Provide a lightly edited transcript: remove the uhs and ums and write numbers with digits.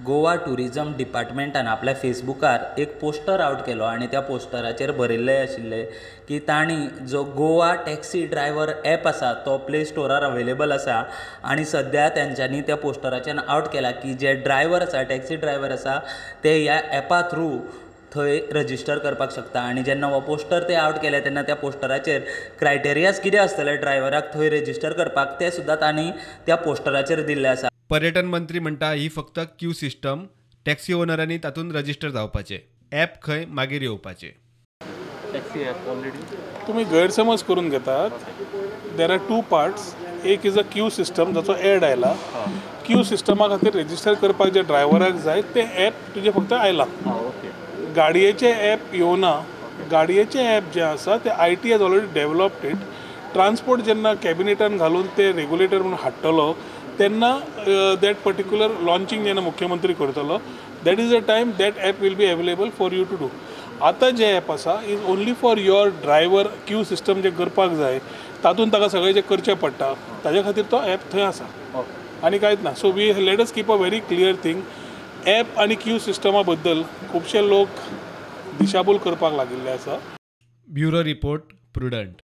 Goa tourism डिपार्टमेंटान आपल्या फेसबुकार एक poster out केलो आनी त्या पोस्टराचेर बरयल्लें आशिल्लें की तांणी जो गोवा टॅक्सी ड्रायवर एप आसा तो प्ले स्टोरार अवेलेबल आसा आनी सद्या तेंच्यांनी त्या पोस्टराचेर आवट केला की जे ड्रायवर आसा टॅक्सी ड्रायवर आसा ते ह्या एपा थ्रू थंय रजिस्टर करपाक शकता. आनी जेन्ना हो पोस्टर ते आवट केले तेन्ना त्या पोस्टराचेर क्रायटेरियाज कितें आसतले ड्रायवराक थंय रजिस्टर करपाक तें सुद्दां तांणी त्या पोस्टराचेर दिल्लें आसा. पर्यटन मंत्री म्हणटा ही फक्त क्यू सिस्टम, टॅक्सी ओनरांनी तातूंत रजिस्टर जावपाचें, ॲप खंय मागीर येवपाचें. टॅक्सी ॲप ऑलरेडी तुमी गैरसमज करून घेतात. There are two parts. एक is a Q system जाचो एड आयला. क्यू सिस्टमा खातीर रजिस्टर करपाक जे ड्रायव्हराक जाय तें ॲप तुजें फक्त आयलां. गाडयेचें ॲप येवना. गाडयेचें ॲप जें आसा तें IT has already developed it. Transport जेन्ना कॅबिनेटान घालून ते रेगुलेटर म्हणून हाडटलो तेन्ना that particular launching जेन्ना मुख्यमंत्री करतलो that is a time that app will be available for you to do. आतां जें ॲप आसा is only for your driver. Queue system जें करपाक जाय तातूंत ताका सगळें जें करचें पडटा ताजे खातीर तो ॲप थंय आसा आनी कांयच ना. So we let us keep a very clear thing. App आनी क्यू सिस्टमा बद्दल खुबशे लोक दिशाभूल करपाक लागिल्ले आसा. Bureau report, Prudent.